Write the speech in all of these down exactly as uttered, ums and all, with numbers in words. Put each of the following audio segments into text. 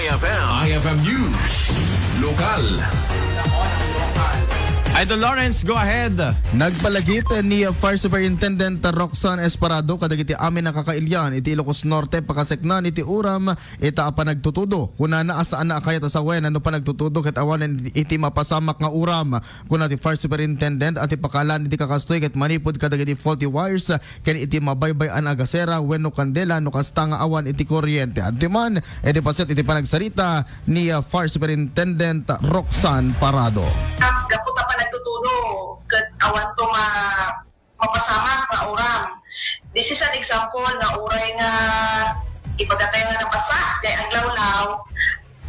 F M. I F M News. Lokal. Idol Lawrence, go ahead. Nagpalagip ni Fire Superintendent Roxanne Esparado kadagiti amin a kakailian iti Ilocos Norte pakaseknan iti uram ita a panagtutudo. Kunana a saan a kayat a sawen no panagtutudo ket awanen iti mapasamak nga uram. Kuna ti Fire Superintendent a ti pakalaan iti kakastoy ket manipud kadagiti faulty wires ken iti mabaybay-an a gasera wenno kandela no kasta nga awan iti kuryente. Adtoy man iti paset iti panagsarita ni, ah, Fire Superintendent Roxanne Parado. Gapu ta panagtutudo ket awanto ma-, mapasamak nga uram. This is an example nga uray nga ibagatayo nga napasa, jay aglawlaw,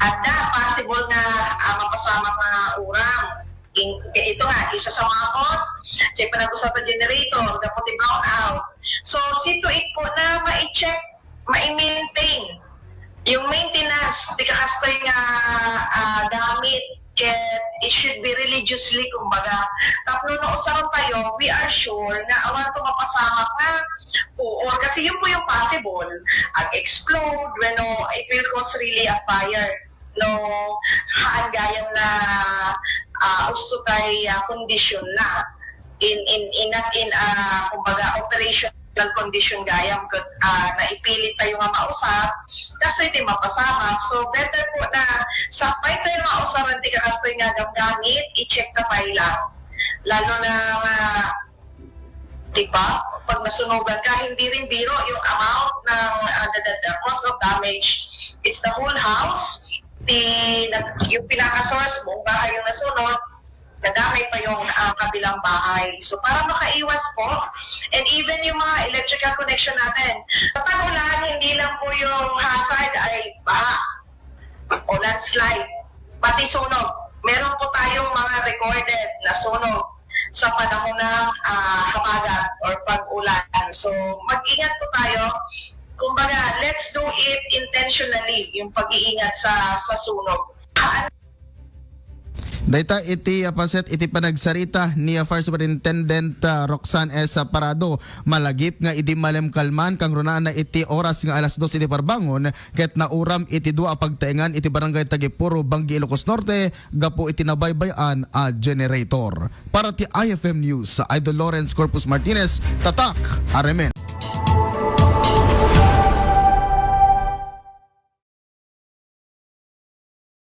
adda possible nga, ah, mapasamak nga uram. In, ito nga, isa sa mga cause, jay panag-usar ta generator, gapu ti brownout. So, see to it po na ma-check, ma-maintain yung maintenance ti kakastoy nga, ah, gamit, ket it should be religiously, kumbaga. Tapno no usaron tayo, we are sure nga awanto mapasamak nga puor, kasi yun po yung possible. Ag-explode, wenno it will cause really a fire. No, haan gayam na, ah, usto tay, ah, kondisyon na. In, in, in, not in, ah, kumbaga, operational condition gayam ket, ah, naipilit tayo nga mausar, kastoy ti mapasamak. So, better po na sakbay tayo nga usaran ti kakastoy nga gamgamit, i-check ta pay lang. Lalo na nga, di ba, pag nasunugan ka, hindi rin biro yung amount ng, ah, the, the, the cost of damage. It's the whole house, ti, nag-, yung pinaka-source, buong bahay yung nasunog, nadamay pa yung, ah, kabilang bahay. So, para makaiwas po, and even yung mga electrical connection natin, kapag ulan, hindi lang po yung hazard ay baha o landslide, pati sunog. Meron po tayong mga recorded na sunog sa panahon ng, ah, habagat or pag-ulan. So, mag-ingat po tayo. Kumbaga, let's do it intentionally, yung pag-iingat sa, sa sunog. Dayta iti, ah, paset iti panagsarita ni, ah, Fire Superintendent, ah, Roxanne S. Parado. Malagip nga idi malemkalman, kangrunaan na iti oras nga alas dos iti parbangon, ket nauram iti dua a pagtaengan iti Barangay Tagipuro, Banggi, Ilocos Norte, gapu iti nabaybay-an a generator. Para ti I F M News, Idol Lawrence Corpus Martinez, Tatak, Aremen.